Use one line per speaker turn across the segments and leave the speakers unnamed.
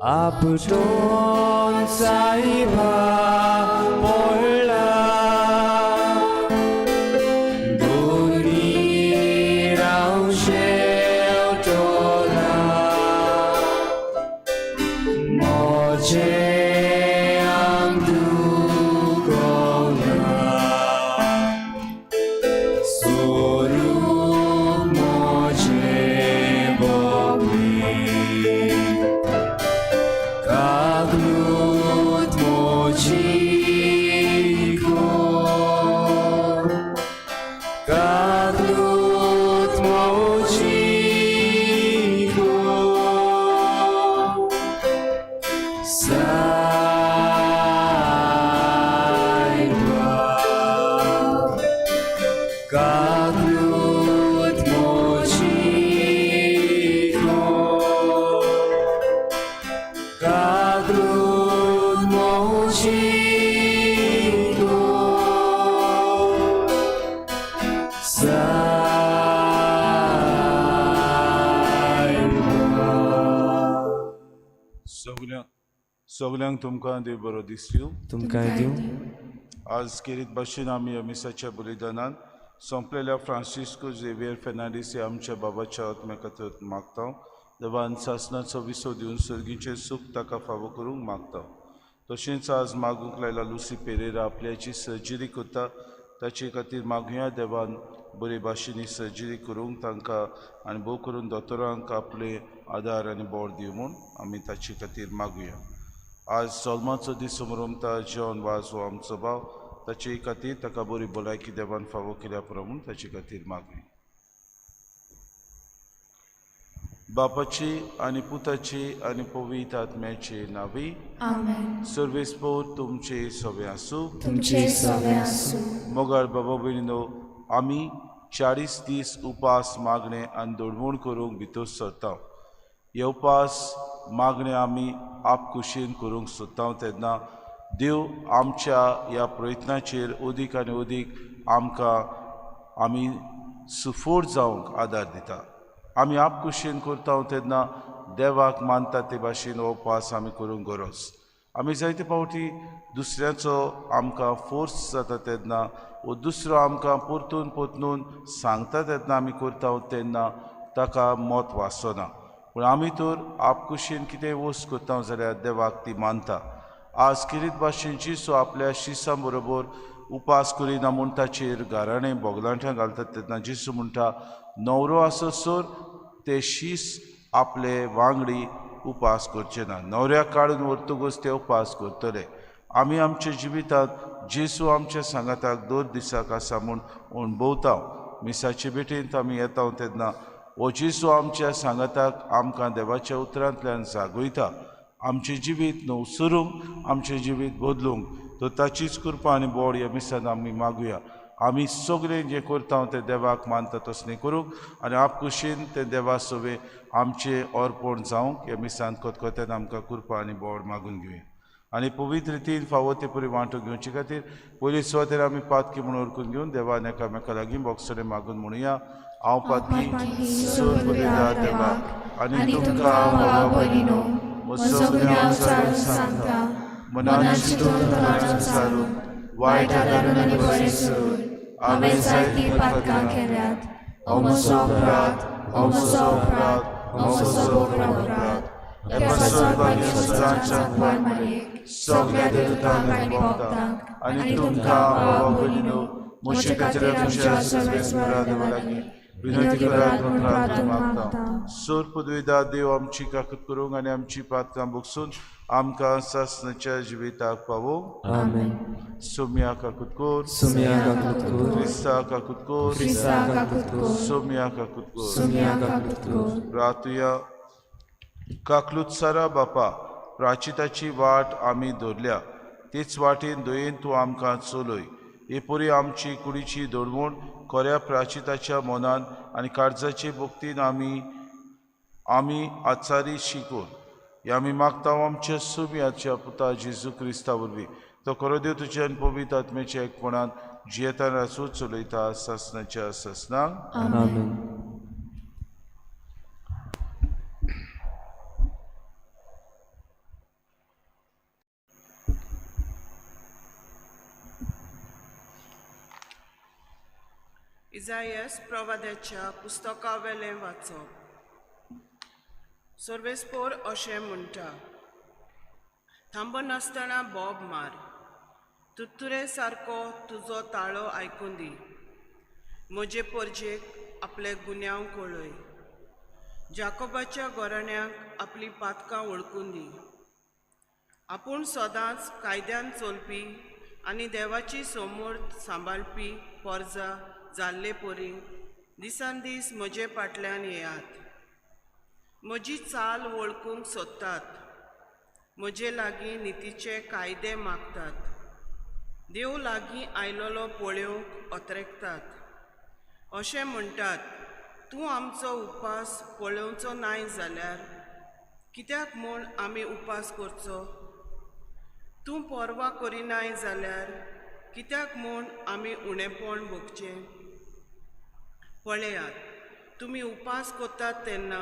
आपटोन सायबा पडला दोनी राव शेवटोला म्हजें आंग दुखोला स्वरूप म्हजें भोगलें कागलूत म्हजी कर कागलूत म्हजी कर सायबा कागलूत म्हजी कर कागलूत म्हजी कर सायबा.
सगल्यांक सगल्यांक तुमकां देव बरो दिसयो.
तुमकां दिवं.
आज केरीत भाशेन आमी ह्या मिसाच्या बलिदानान सोंपलेल्या फ्रांसिस्को झेवियर फेर्नांडीस ह्या आमच्या बाबाच्या आत्म्या खातीर मागता. देवान सासणाचो विसव दिवन सर्गीचें सूख ताका फावो करूंक मागता. तशेंच आज मागूंक लायला लुसी पेरेरा आपल्याची सर्जरी करता ताचे खातीर मागुया. देवान बरे भाशेन सर्जरी करूंक तांकां आनी भोव करून दोतोरांक आपले आदार आनी बोर दिवं म्हूण आमी ताचे खातीर मागुया. आज सोलमाचो दीस समरमता जॉन वाज हो आमचो भाव ताचे खातीर ताका बरी भलायकी देवान फावो केल्या पुरो म्हूण ताचे खातीर मागुया. बापाची आनी पुताची आनी पवित्र आत्म्याची नावी.
आमेन.
सर्वेस्पोर तुमचे सवे आसूं.
तुमचे सवे आसूं.
मोगाळ बाबा भयणीनो, आमी 40 दीस उपास मागणे आनी दडवण करूंक भितर सरता. हे उपास मागणे आमी आपकुशीन करूंक सोदता तेन्ना देव आमच्या ह्या प्रयत्नाचेर अदीक आनी अदीक आमकां आमी सुफोर जावंक आदार दिता. आमी आपकुशीन करता तेन्ना देवाक मानता ते भाशेन हो उपास आमी करूंक गरज. आमी जायते फावटी दुसऱ्याचो आमकां फोर्स जाता तेन्ना वो दुसरो आमकां परतून परतून सांगता तेन्ना आमी करता तेन्ना ताका मत वाचना. पूण आमी तर आपकुशीन कितेंय वस्त करता जाल्यार देवाक ती मानता. आज किरीत भाशेन जेजू आपल्या शिसां बरोबर उपास करिना म्हूण ताचेर गाराणें बोगलांठां घालतात तेन्ना जेजू म्हणटा न्हवरो आससर ते शीस आपले वांगडी उपास करचे ना. न्हवऱ्याक काडून व्हरतकूच ते उपास करतले. आमी आमच्या जिवितांत जेजू आमच्या सांगाताक दर दिसाक आसा म्हूण अणभवता. मिसाचे भेटेंत आमी येता तेन्ना हो जेजू आमच्या सांगाताक आमकां देवाच्या उतरांतल्यान जागयता. आमचें जिवीत नवसरूंक आमचें जिवीत बदलूंक तर ताचीच कृपा आनी बोड ह्या मिसान आमी मागुया. आमी सगळें जें करता तें देवाक मानता तसलें करूंक आनी आपकुशीन तें देवा सवे आमचें अर्पण जावंक ह्या मिसान खतखत्यान आमकां कृपा आनी बोड मागून घेवया. आनी पवित्र रितीन फावो ते परी वांटो घेवचे खातीर पयली सुवातेर आमी पातकी म्हणून ओळखून घेवन देवान एकामेका लागीं बोगसणें मागून म्हणुया. हांव पातकी सोद बरयता देवाक आनी तुमकां बाबा भयणीनो म्हजो गुन्यांव सांगता मनान चिंतून तोंडान सारून वायट आदारून आनी बरें सोडून
हांवें जायतीं पातकां केल्यात. हो म्हजो अपराध, हो म्हजो अपराध, हो म्हजो व्हड अपराध. ह्या पासत भाग्य सांकवाळ मारयेक सगळ्या देवतांक आनी भक्तांक आनी तुमकां बाबा भयणीनो
म्हजे खातीर आमच्या सर्वेस्परा देवा लागीं विनंती करात म्हूण प्रार्थना मागता. सोर पदवीदा देव आमची काकत करूंक आनी आमची पातकां भोगसून आमकां सासणाच्या जिविताक पावोवंक.
आमेन.
सोम्या काकूत कर.
सुम्या काकूत कर.
क्रिस्ता काकूत कर.
क्रिस्ता काकूत कर.
सोम्या काकूत कर.
सुम्या काकूत कर.
रातुया. काकलूत सारा बापा प्राचिताची वाट आमी धरल्या तेच वाटेन दयेन तूं आमकां चलय. हे परी आमची कुडीची दडवण खऱ्या प्राचिताच्या मनान आनी काळजाचे भक्तीन आमी आमी आचारी शिकून हे आमी मागता आमच्या सुम्याच्या पुता जेजू क्रिस्ता वरवीं. तो खरो देव तुज्या आनी पवित्र आत्म्याच्या एकपणान जियेतान आसूं चलयता सासणाच्या सासणाक.
आमेन.
इजायस प्रवाद्याच्या पुस्तकावेलें वाचप. सर्वेस्पोर अशें म्हणटा, थांबनासतना बोब मार, तुत्तुरे सारको तुजो ताळो आयकून दी. म्हजे परजेक आपले गुन्यांव कळय, जाकोबाच्या घराण्याक आपली पातकां वळखून दी. आपूण सदांच कायद्यान चलपी आनी देवाची समर्थ सांबाळपी पोरजा जाल्ले परी दिसान दीस म्हजे फाटल्यान येयात. म्हजी चाल वळखूंक सोदतात, म्हजे लागीं नितीचे कायदे मागतात, देव लागीं आयलोलो पळोवंक अत्रेकतात. अशें म्हणटात, तूं आमचो उपास पळोवचो नाय जाल्यार कित्याक म्हूण आमी उपास करचो? तूं पर्वा करिनाय जाल्यार कित्याक म्हूण आमी उणेपण भोगचें? पळयात, तुमी उपास करतात तेन्ना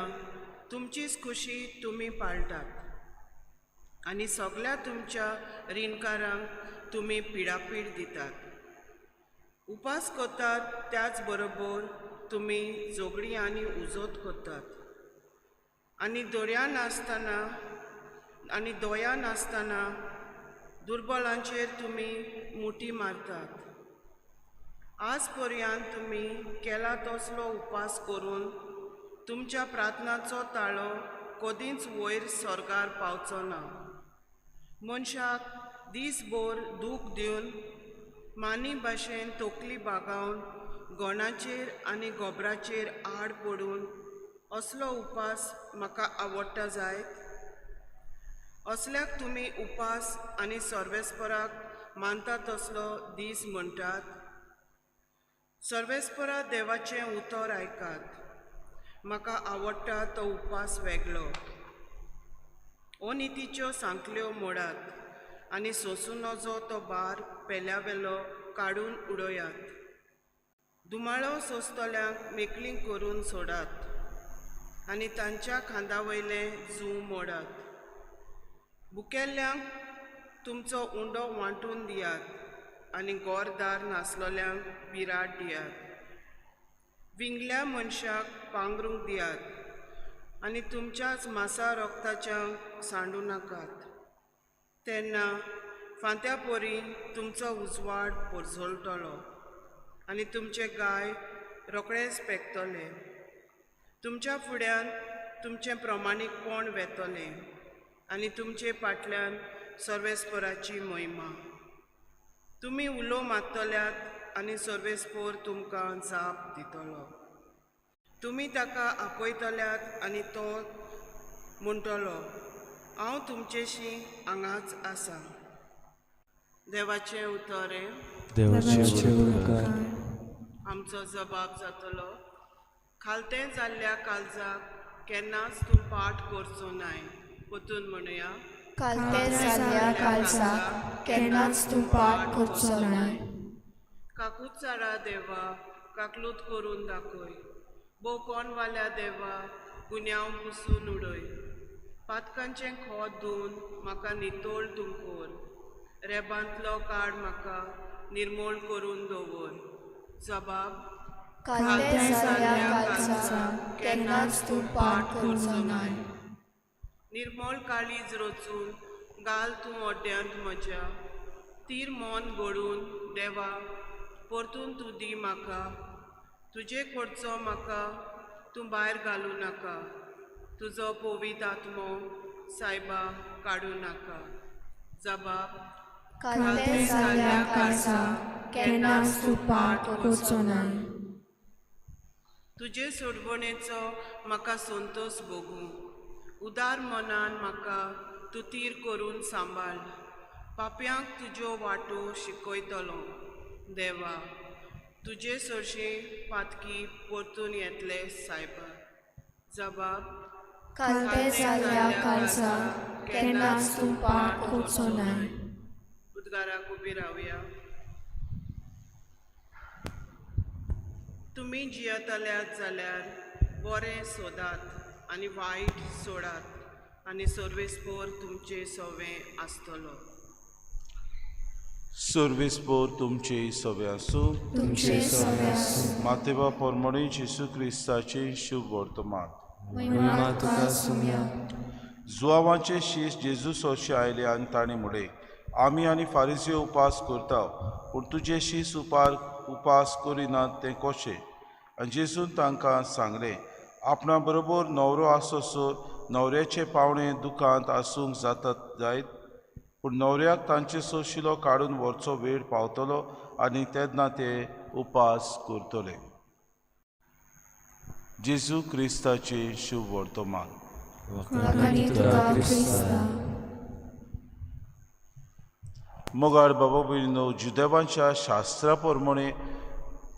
तुमचीच खुशी तुमी पाळटात आनी सगळ्या तुमच्या रिणकारांक तुमी पिडापीड दितात. उपास करतात त्याच बरोबर तुमी झगडीं आनी उजोत करतात आनी दर्या नासतना आनी दया नासतना दुर्बलांचेर तुमी मुठी मारतात. आज पर्यंत तुमी केला तसलो उपास करून तुमच्या प्रार्थनाचो ताळो कदींच वयर स्वर्गार पावचो ना. मनशाक दीसभर दूख दिवन मानी भाशेन तकली बागावन गोणाचेर आनी गोबराचेर आड पडून असलो उपास म्हाका आवडटा जायत? असल्याक तुमी उपास आनी सर्वेस्पराक मानता तसलो दीस म्हणटात? सर्वेस्परा देवाचें उतर आयकात, म्हाका आवडटा तो उपास वेगळो. अनितीच्यो सांकल्यो मोडात आनी सोंसूं नजो तो भार पेल्यावेलो काडून उडयात. दुमाळो सोंसतल्यांक मेकळीं करून सोडात आनी तांच्या खांदा वयलें जूं मोडात. भुकेल्ल्यांक तुमचो उंडो वांटून दियात आनी गोरदार नासलोल्यांक बिराड दियात. विंगल्या मनशाक पांगरूंक दियात आनी तुमच्याच मासा रोगताच्यांक सांडूं नाकात. तेन्ना फांत्या परी तुमचो उजवाड पोरजोळटलो आनी तुमचे गाय रोखडेच पेकतले. तुमच्या फुड्यान तुमचें प्रमाणीकपण वेतलें आनी तुमचे फाटल्यान सर्वेस्पराची महिमा. तुमी उलो मारतल्यात आनी सर्वेस्पोर तुमकां जाप दितलो. तुमी ताका आपयतल्यात आनी तो म्हणटलो, हांव तुमचेशी हांगाच आसा. देवाचें उतर.
देवाचे उपकार.
आमचो जबाब जातलो, खालतें जाल्ल्या काळजाक केन्नाच तूं पाठ करचो नाय. परतून म्हणुया,
खालतें जाल्ल्या काळजाक केन्नाच तूं पाठ करचो नाय.
काकुचारा देवा काकलूत करून दाखय, बोकोणवाल्या देवा गुन्यांव पुसून उडय. पातकांचें खोत धुवन म्हाका नितळ तूं कर, रेबांतलो काड म्हाका निर्मूळ करून दवर. जबाब,
खालतें जाल्ल्या काळजाक केन्नाच तूं पाठ करचो नाय.
निर्मळ काळीज रचून घाल तूं अड्ड्यांत म्हज्या, तीर मन घडून देवा परतून तूं दी म्हाका. तुजे कडचो म्हाका तूं भायर घालूं नाका, तुजो पवित्र आत्मो सायबा काडूं नाका. जबाब,
खालतें जाल्ल्या काळजाक केन्नाच तूं पाठ करचो नाय.
तुजे सोडवणेचो म्हाका संतोस भोगूं, उदार मनान म्हाका तूं तीर करून सांबाळ. पापयांक तुज्यो वाटो शिकयतलो देवा, तुजे सरशीं पातकी परतून येतले सायबा. जबाब,
खालतें जाल्ल्या काळजाक केन्नाच तूं पाठ करचो नाय.
उद्गाराक उबी रावया. तुमी जियेतल्यात जाल्यार बरें सोदात आनी वायट सोडात आनी सर्वेस्पोर तुमचे सवें आसतलो.
सर्वेस्पोर तुमचे सवे आसूं.
तुमचे सवे आसूं.
मातेवा पोरमोणे जेजू क्रिस्ताचे शुभ वर्तमान.
महिमा तुका सुम्या.
जुआवांचे शीस जेजू सोशे आयले आनी ताणें म्हणलें, आमी आनी फारिजियो उपास करता, पूण तुजे शीस उपास करिनात तें कशें? आनी जेजून तांकां सांगलें, आपणा बरोबर न्हवरो आसोसर न्हवऱ्याचे पावणे दुकांत आसूंक जाता जायत, पूण न्हवऱ्याक तांचे सोशिलो काडून व्हरचो वेळ पावतलो आनी तेन्ना ते उपास करतले. जेजू क्रिस्ताचे शुभ वर्तमान. मोगाळ बाबा भयणीनो, जुदेवांच्या शास्त्रा प्रमाणे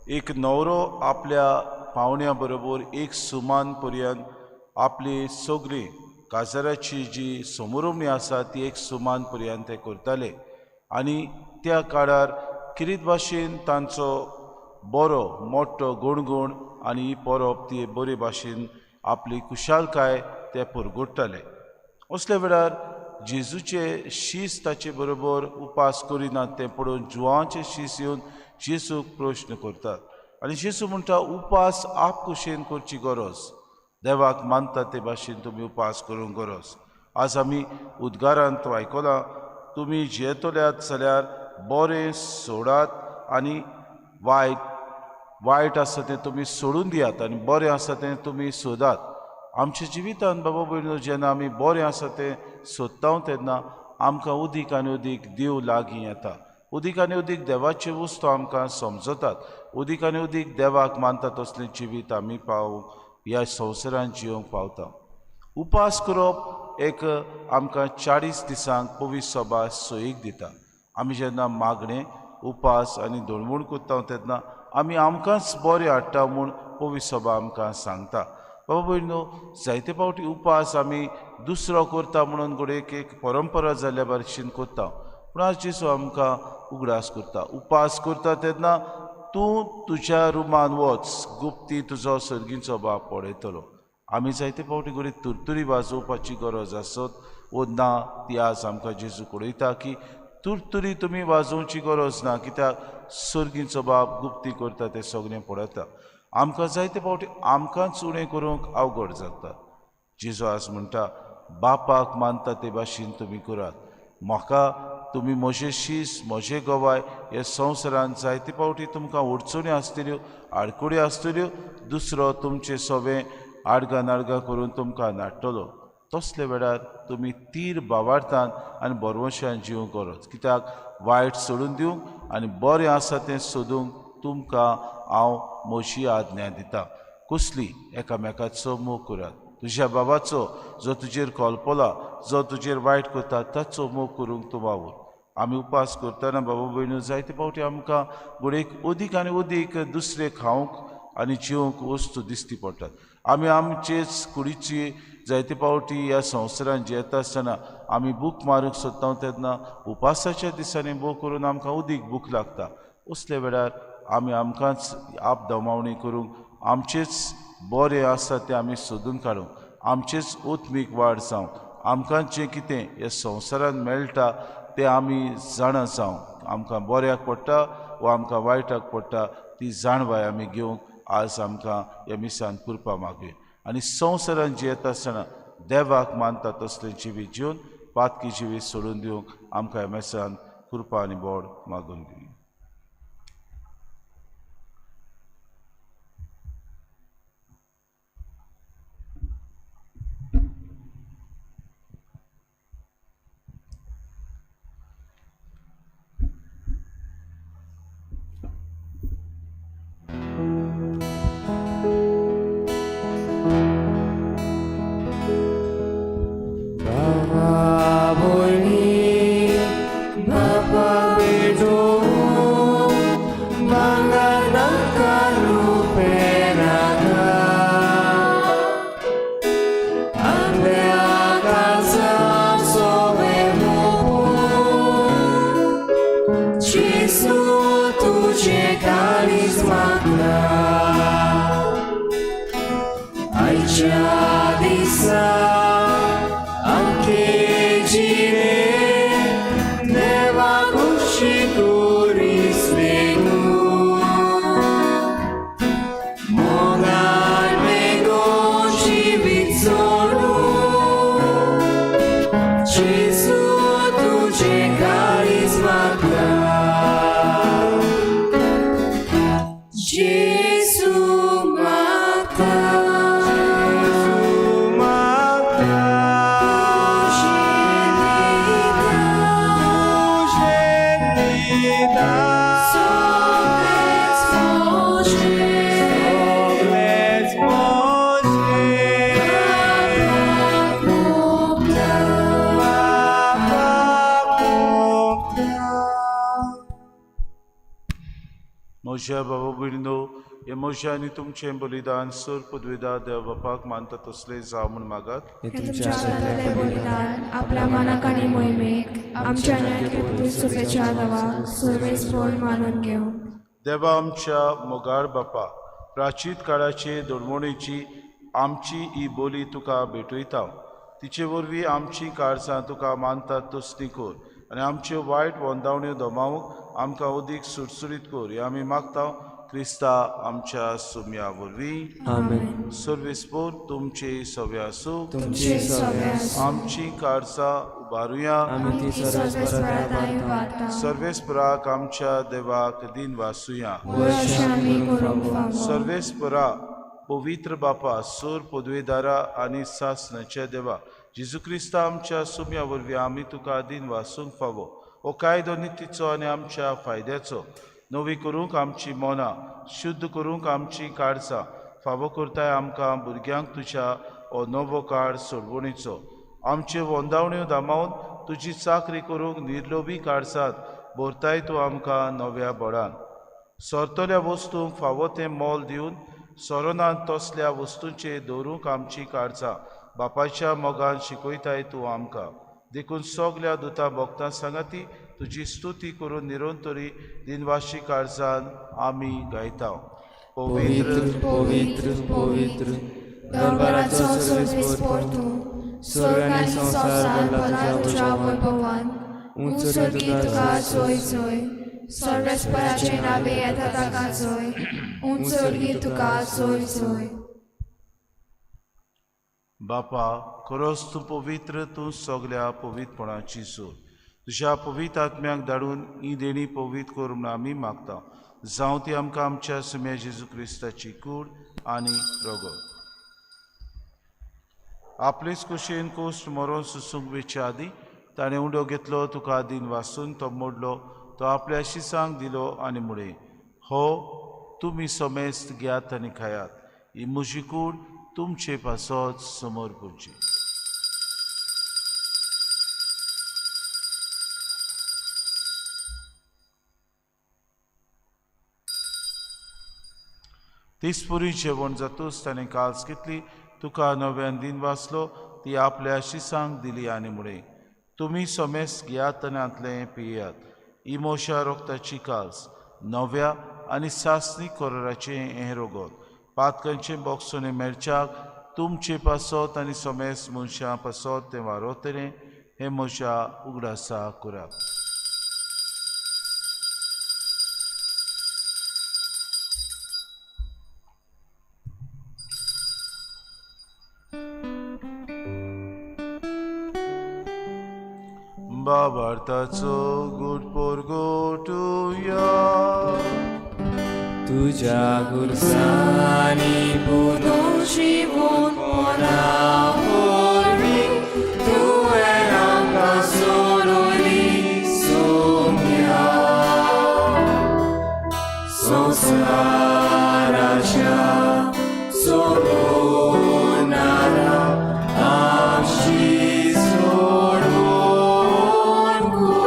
एक न्हवरो आपल्या पावण्या बरोबर एक सुमान पर्यंत आपली सगळी काजाराची जी समोरमणी आसा ती एक सुमान पर्यंत ते करताले. आनी त्या काळार किरीत भाशेन तांचो बरो मोठो गुणगुण आनी ही परब ती बरे भाशेन आपली कुशालकाय ते परगुट्टाले. असल्या वेळार जेजूचे शीस ताचे बरोबर उपास करिनात तें पळोवन जुवांचे शीस येवन जेजूक प्रश्न करतात आनी जेजू म्हणटा, उपास आप कुशेन करची गरज, देवाक मानता ते भाशेन तुमी उपास करूंक गरज. आज आमी उद्गारांत आयकलां, तुमी जियेतल्यात जाल्यार बरें सोडात आनी वायट आसा तें तुमी सोडून दियात आनी बरें आसा तें तुमी सोदात. आमच्या जिवितान बाबा भयणीनो, जेन्ना आमी बरें आसा तें सोदता तेन्ना आमकां उदीक आनी उदीक देव लागीं येता, उदीक आनी उदीक देवाचे वस्तू आमकां समजतात, उदीक आनी उदीक देवाक मानता तसलें जिवीत आमी पावूंक ह्या संवसारान जियोंक पावता. उपास करप एक आमकां 40 दिसांक पवित्र सभा सोयीक दिता. आमी जेन्ना मागणें उपास आनी धोणवण करता तेन्ना आमी आमकांच बरें हाडटा म्हूण पवित्र सभा आमकां सांगता. बाबा भयणीनो, जायते फावटी उपास आमी दुसरो करता म्हणून घडये एक परंपरा जाल्ल्या भशेन करता, पूण आज जेजू आमकां उगडास करता, उपास करता तेन्ना तूं तुज्या रुमान वच, गुप्ती तुजो सर्गीचो बाप पळयतलो. आमी जायते फावटी घडये तुरतुरी वाजोवपाची गरज आसत वो ना, ती आज आमकां जेजू कळयता की तुरतुरी तुमी वाजोवची गरज ना, कित्याक सर्गीचो बाप गुप्ती करता तें सगळें पळयता. आमकां जायते फावटी आमकांच उणें करूंक अवघड जाता. जेजू आज म्हणटा, बापाक मानता ते भाशेन तुमी करात, म्हाका तुमी म्हजे शीस म्हजे गवाय ह्या संवसारान जायते फावटी तुमकां अडचण्यो आसतल्यो, आडकुड्यो आसतल्यो, दुसरो तुमचें सवें आडगां नाडगां करून तुमकां नाडटलो. तसले वेळार तुमी तीर बावार्थान आनी बरवशान जिवंक गरज, कित्याक वायट सोडून दिवंक आनी बरें आसा तें सोदूंक तुमकां हांव म्हजी आज्ञा दिता. कसली? एकामेकाचो मोग करात, तुज्या बाबाचो जो तुजेर कल्पला, जो तुजेर वायट करता ताचो मोग करूंक तूं वावर. आमी उपास करतना बाबा भयणीनो, जायते फावटी आमकां घडयेक अदीक आनी अदीक दुसरे खावंक आनी जेवंक वस्तू दिसती पडटात. आमी आमचेच कुडीची जायते फावटी ह्या संवसारान जियेता आसतना आमी भूक मारूंक सोदता तेन्ना उपासाच्या दिसांनी भूक करून आमकां अदीक भूक लागता. असल्या वेळार आमी आमकांच आप दमावणी करूंक आमचेच बरें आसा तें आमी सोदून काडूंक, आमचेच आत्मीक वाड जावं, आमकां जें कितें ह्या संवसारान मेळटा तें आमी जाणा जावं, आमकां बऱ्याक पडटा वा आमकां वायटाक पडटा ती जाणवाय आमी घेवंक आज आमकां ह्या मिसान कृपा मागुया. आनी संवसारान जियेता आसतना देवाक मानता तसलें जिवीत जिवन पातकी जिवीत सोडून दिवंक आमकां ह्या मिसान कृपा आनी बोड मागून दिवया.
Baba boli, Baba bedo.
सगळेच मोजे
सगळेच मोजे
बापाक मोगता.
बापाक मोगता.
म्हज्या बाबा भयणीनो, हे म्हजें आनी तुमचें बलिदान सर पदवेदार देव बापाक मानता तसलें जावं म्हूण मागात.
हे
हे
तुमच्या
तुमच्या
हातांतलें
हातांतलें बलिदान आपल्या मनाक आनी मोहिमेक आमच्या न्यायकृपेच्या देवा सर्वेस्पोर मानून घेवं.
देवा आमच्या मोगाळ बापा, प्राचीत काळाचे दोडमोणेची आमची ही बोली तुका भेटयता. तिचे वरवीं आमची काळजां तुका मानतात तसली कर आनी आमच्यो वायट वंदावण्यो दमावंक आमकां अदीक सुटसुटीत कर. हें आमी मागता क्रिस्ता आमच्या सुम्या वरवीं.
आमेन.
सर्वेस्पोर तुमचे सवे आसूं.
तुमची सवे आसूं.
आमची काळजां उबारुया.
आमी ती
सर्वेस्परा
सर्वेस्परा
उबारता.
सर्वेस्पराक आमच्या देवाक दिन वासुया.
वय अशें आमी करूंक फावो.
सर्वेस्परा पवित्र बापा, सोर पदवेदारा आनी सासणाच्या देवा जेजू क्रिस्ता आमच्या सुम्या वरवीं आमी तुका दिन वासूंक फावो. हो कायदो नितीचो आनी आमच्या फायद्याचो नवी करूंक आमची मनां, शुद्ध करूंक आमची काळजां फावो करताय आमकां भुरग्यांक तुज्या हो नवो काळ सोडवणीचो. आमच्यो वंदावण्यो दामावन तुजी चाकरी करूंक निर्लोभी काळजांत भरताय तूं आमकां नव्या बळान. सरतल्या वस्तूंक फावो तें मोल दिवन सोरोनान तसल्या वस्तूंचेर दवरूंक आमची काळजां बापायच्या मोगान शिकयताय तूं आमकां. देखून सगल्या दुतां भोगतां सांगाती तुजी स्तुती करून निरंतरी दिनवाशी काळजान आमी गायता.
पवित्र पवित्र पवित्र दरबाराचो
सर्वेस्पोर
सर्वेस्पोर
तूं,
स्वर्ग आनी संवसार भरला
तुज्या
तुज्या
वैभवान.
उंच
उंच
तुका
तुका जोय जोय, सर्वेस्पराचे नावे येता ताका जोय. उंच तुका जोय जोय.
बापा, खरोच तूं पवित्र, तूं सगल्या पवित्रपणाची सोद. तुज्या पवित्र आत्म्याक धाडून ही देणी पवित्र कर म्हूण आमी मागता. जावं ती आमकां आमच्या सुम्या जेजू क्रिस्ताची कूड आनी रगत. आपलेच कुशेन कोश्ट मरोन सुसूंक वेच्या आदीं ताणें उंडो घेतलो, तुका दिन वासून तो मोडलो, तो आपल्या शिसांक दिलो आनी म्हळें, हो तुमी समेस्त घेयात आनी खायात, ही म्हजी कूड तुमचे पासत समोर पडची. तीस पुरी जेवण जातूच ताणें काल्स घेतली, तुका नव्यान दिन वाचलो, ती आपल्या शिसांक दिली आनी म्हळें, तुमी समेस्त घेयात आनी हांतलें पियात, ही मोशा रोगताची काल्स, नव्या आनी सासणी कोराचें हें रोगत. पातकांचें बोगसोने मेळच्याक तुमचे पासत आनी समेस्त मनशां पासत तें वारोतलें. हें म्हज्या उगडासा करात. बाबार्थाचो गुड पोरगोटुया.
तुज्या गुरसांनी
पुनर्जीवन
पुना वरवीं तुवें आमकां सोडयली सोम्या. संवसाराच्या सोडवणारा आमची सोडवण कर.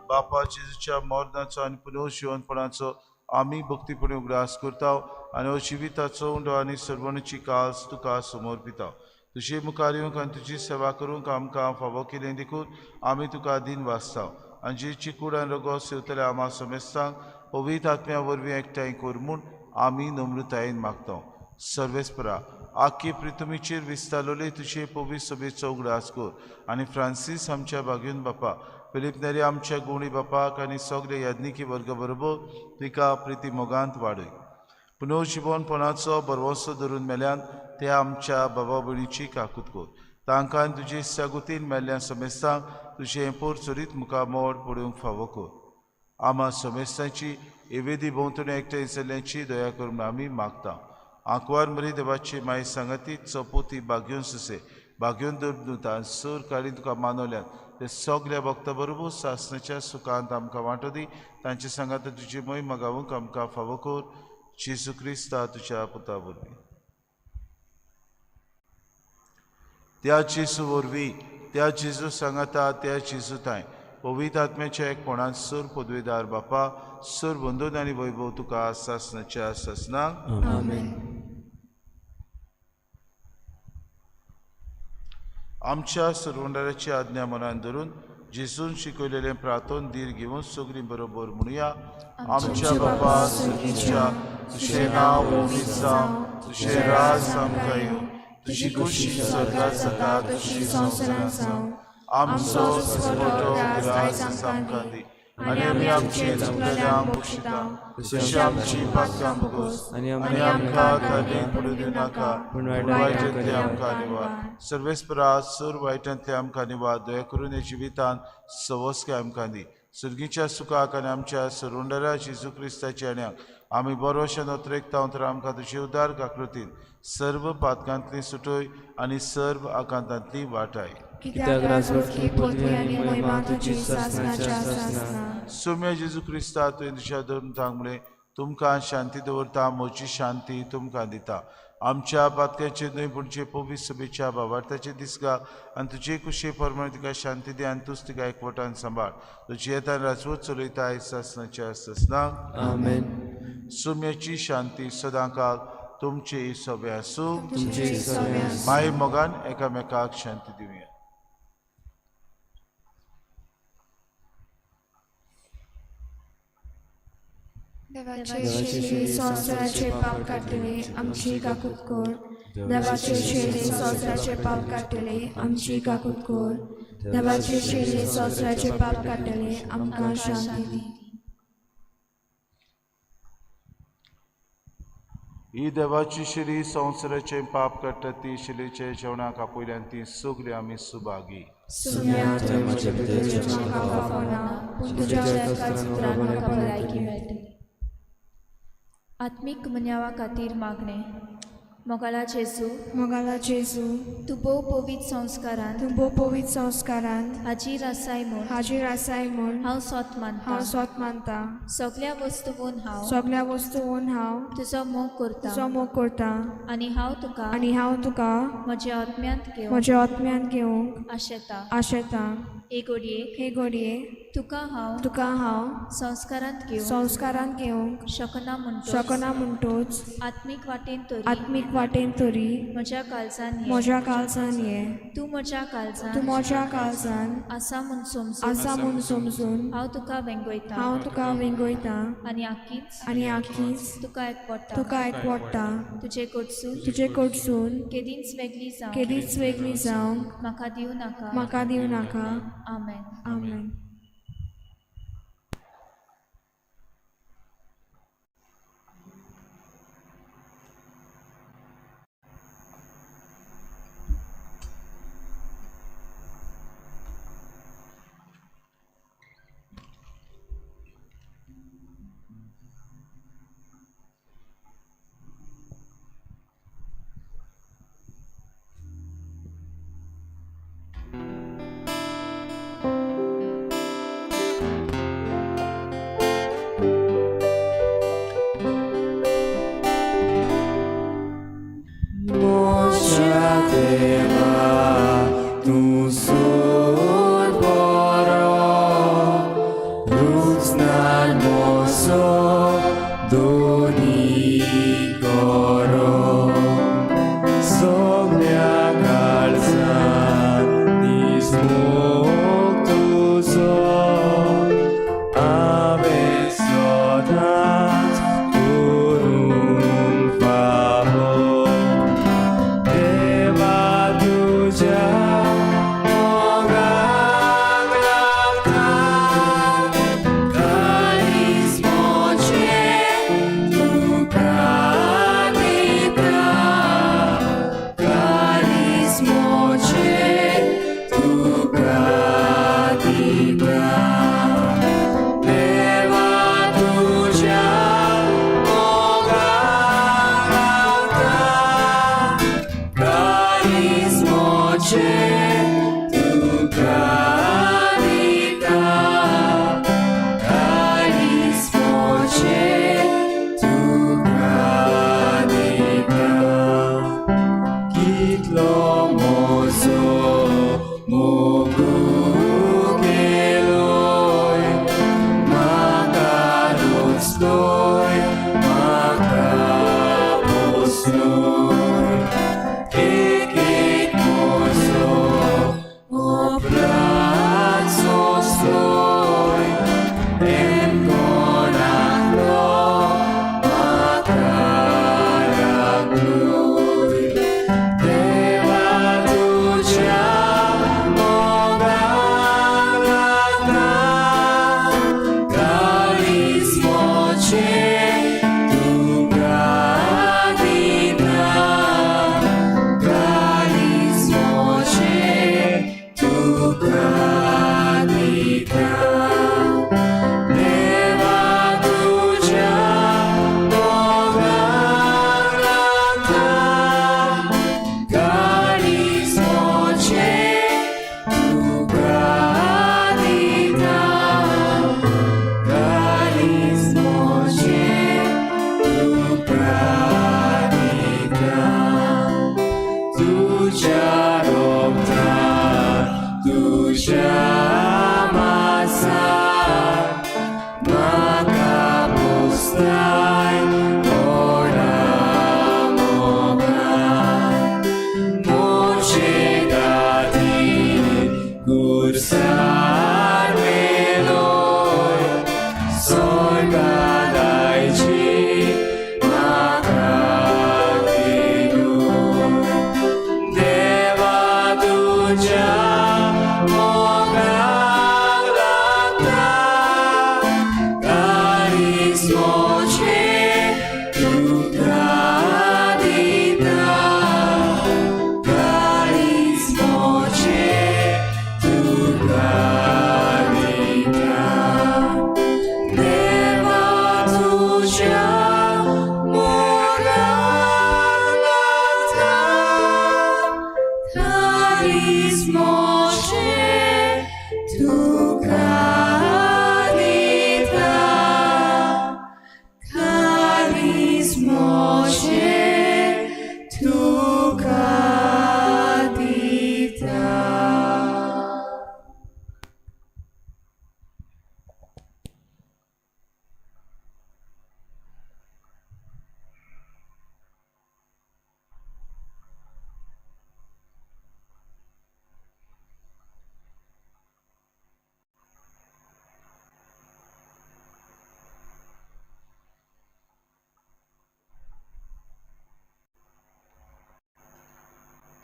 बापा जेजूच्या मरणाचो आनी पुनर्जिवनपणाचो आमी भक्तीपणी उगडास करता आनी हो जिविताचो उंडो आनी सर्वणची काल्स तुका समर्पिता. तुजे मुखार येवंक आनी तुजी सेवा करूंक आमकां फावो केलें देखून आमी तुका दिन वाचता. आनी जेची कूड आनी रगत सेवतल्या आमा समेस्तांक पवित्र आत्म्या वरवीं एकठांय कर म्हूण आमी नम्रतायेन मागता. सर्वेस्परा, आख्खे प्रितमीचेर विस्तारलेले तुजे पवित्र सभेचो उगडास कर आनी फ्रांसीस आमच्या बागेवन बापा, फिलीप नेरी आमच्या गुणी बापाक आनी सगळे याज्ञिकी वर्ग बरोबर तिका प्रिती मोगांत वाडय. पुनर्जिवनपणाचो भरवंसो धरून मेल्यान ते आमच्या बाबा भयणीची काकूत कर. तांकां तुजे सागुतीन मेल्ल्या समेस्तांक तुजें पोरचोरीत मुखामोड पडूंक फावो कर. आमा समेस्तांची एवेदी भोंवतणी एकठांय जाल्ल्याची दया करून आमी मागता. आंकवार मरी देवाची माय सांगाती चपोती बागयोन सुसे बागयोन दुर्दुतान सूर काळी तुका मानवल्यात ते सगल्या भक्ता बरोबर सासणाच्या सुखांत आमकां वांटो दी. तांचे सांगात तुजी मोहिमा गावूंक आमकां फावो कर, जेजू क्रिस्ता तुज्या पुता वरवीं. त्या जेजू वरवीं, त्या जेजू सांगाता, त्या जेजू तांय पवित्र आत्म्याच्या एकपणान सूर पदवीदार बापा, सूर बंधून आनी वैभव तुका सासणाच्या सासणाक.
आमेन.
आमच्या सरवंडाराची आज्ञा मनान धरून जेजून शिकयलेलें प्रार्थन धीर घेवन सगळीं बरोबर म्हणुया. आमच्या बापा स्वर्गीच्या, तुजें नांव पवित्र जावं, तुजें राज आमकां येवं, तुजी खोशी स्वर्गात जाता तशी संवसारांत जावं. आमचो दिसपटो ग्रास आमकां दी आनी आमी आमचे चुकलेल्यांक बक्षिता, तशी आमची पातकां भोगोस आनी आमकां ताणें पडूं दिवं नाका, पूण वायटांतले आमकां निवार. सर्वेस्परा सूर वायटांतले आमकां निवार. दया करून ह्या जिवितांत सवस्काय आमकां दी. सुर्गीच्या सुखाक आनी आमच्या सरवंडरा जेजू क्रिस्ताच्या येण्याक आमी बरोशे नोत्रेकता तर आमकां तुजे उदार काकृतीन सर्व पातकांतली सुटय आनी सर्व आकांतांतली वाटाय.
कित्याक राजवटकी पदवी आनी महिमा तुजी सासणाच्या सासणा.
सुम्या जेजू क्रिस्ता, तुवें तुज्या धर्मतांक म्हळें, तुमकां शांती दवरता, म्हजी शांती तुमकां दिता. आमच्या पातकांचे न्हय पूण जे पवित्र सभेच्या भावार्थाचे दिसगा आनी तुजे कुशे प्रमाणे तिका शांती दी आनी तूच तिका एकवटान सांबाळ. तुजी येतान राजवट चलयता सासणाच्या सासणाक.
आमेन.
सुम्याची शांती सदांकाळ तुमचे सभे आसूं.
तुमचे सभे आसूं.
माय मोगान एकामेकाक शांती दिवया.
देवाचे शेली संवसाराचे पाप काडटले, आमची काकूत कर. देवाचे शेली संवसाराचे पाप काडटले, आमची काकूत कर. देवाचे शेली संवसाराचे पाप काडटले, आमकां शांती दी.
ही देवाची शिरी संवसाराचे पाप काडटा ती शिलेचे जेवणाक आपयल्यान ती सगळी आमी सुभागी.
सुम्या
म्हज्या भितर
म्हाका फावना, पूण तुज्या एकाच उतरान म्हाका भलायकी मेळटली.
आत्मीक मन्यावा खातीर मागणें. मोगाला जेजू,
मोगाला जेजू,
तूं भोव पवित्र संस्कारान,
तूं भोव पवित्र संस्कारान
हाजीर आसाय म्हूण
हाजीर आसाय म्हूण
हांव सोत मानता.
हांव सोत मानता.
सगल्या वस्तून हांव
सगल्या वस्तून हांव
तुजो मोग करता,
तुजो मोग करता
आनी हांव तुका,
आनी हांव तुका
म्हज्या आत्म्यांत घेवंक,
म्हज्या आत्म्यांत घेवंक
आशेता.
आशेता.
हे घडये,
हे घडये
तुका हांव,
तुका हांव
संस्कारांत घेवंक,
संस्कारांत घेवंक
शकना म्हणटोच,
शकना म्हणटोच
आत्मीक वाटेन तरी,
आत्मीक वाटेन तरी
म्हज्या काळजान ये,
म्हज्या काळजान ये.
तूं म्हज्या काळजान,
तूं म्हज्या काळजान
आसा म्हूण समजून,
आसा म्हूण समजून
हांव तुका वेंगयता,
हांव तुका वेंगयता
आनी आखीच,
आनी आखीच
तुका एकवटा,
तुका एकवटा.
तुजे कडसून,
तुजे कडसून
केदींच वेगळी जावंक,
केदींच वेगळी जावंक
म्हाका दिवं नाका,
म्हाका दिवं नाका.
आमेन.
आमेन.
Carismoce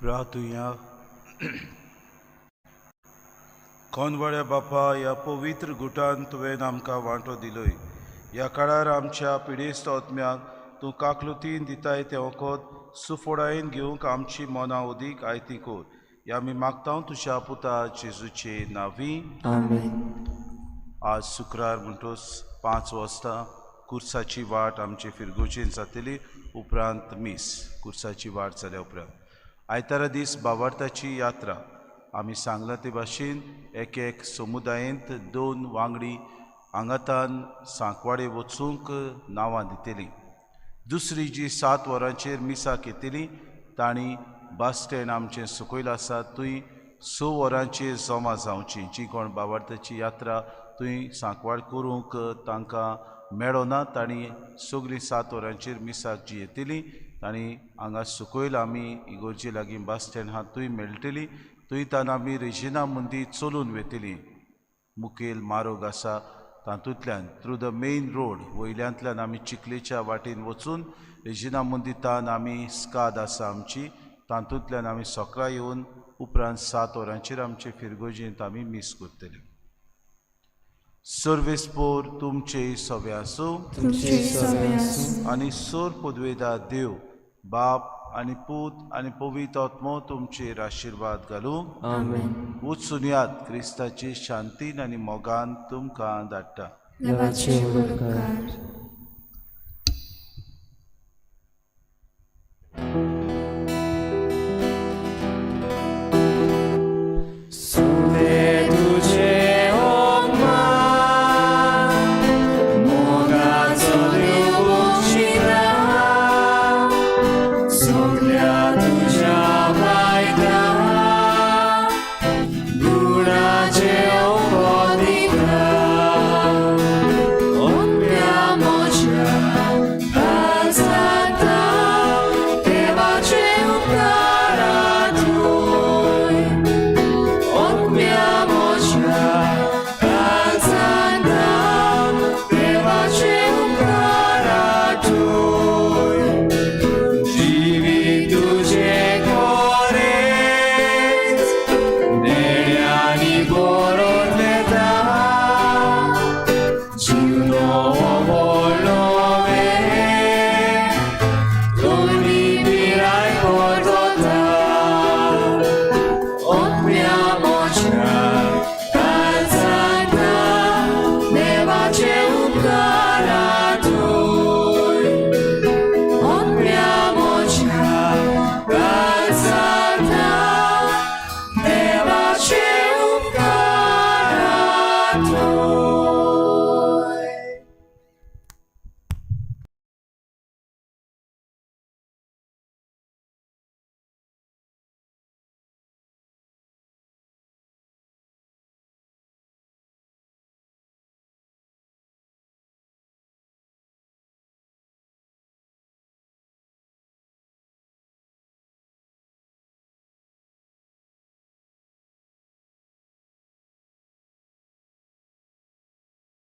प्रार्थुया. कोनवाड्या बापा, ह्या पवित्र गुटान तुवें आमकां वांटो दिलोय. ह्या काळार आमच्या पिडेस्त आत्म्याक तूं काकलुतीन दिताय तें वखद सुफोडायेन घेवंक आमची मनां उदीक आयती कर. ह्या आमी मागता तुज्या पुता जेजूचे नांवी.
आमेन.
आज शुक्रार म्हणटोच 5 वाजता कुर्साची वाट आमचे फिरगोजेन जातली, उपरांत मीस कुर्साची वाट जाल्या उपरांत. आयतारा दीस बावार्थाची यात्रा. आमी सांगलां ते भाशेन एक एक समुदायेंत 2 वांगडी आंगातान सांकवाडे वचूंक नांवां दितली. दुसरी जी 7 वरांचेर मिसाक येतली तांणी बस स्टँड आमचें सकयल आसा थंय 6 वरांचेर जमा जावची. जी कोण बावार्थाची यात्रा थंय सांकवाड करूंक तांकां मेळना तांणी सगळीं 7 वरांचेर मिसाक जी येतली तांणी हांगा सकयल आमी इगोर्जे लागीं बस स्टँड आहा थंय मेळटली. थंय तान आमी रेजिना मुंदी चलून वेतली. मुखेल मार्ग आसा तातूंतल्यान थ्रू the main road वयल्यांतल्यान आमी चिखलेच्या वाटेन वचून रेजिना मुंदी तान आमी स्काद आसा आमची तातूंतल्यान आमी सकरा येवन उपरांत 7 वरांचेर आमचे फिरगोजेंत आमी मीस करतले. सर्वेस्पोर तुमचे सवे आसूं
तुमचे सवे आसूं.
आनी सोर पदवेदा देव बाप आनी पूत आनी पवित्र आत्मो तुमचेर आशिर्वाद घालूं.
आमेन.
वचून यात क्रिस्ताची शांतीन आनी मोगान तुमकां धाडटा.
देवाचे उपकार.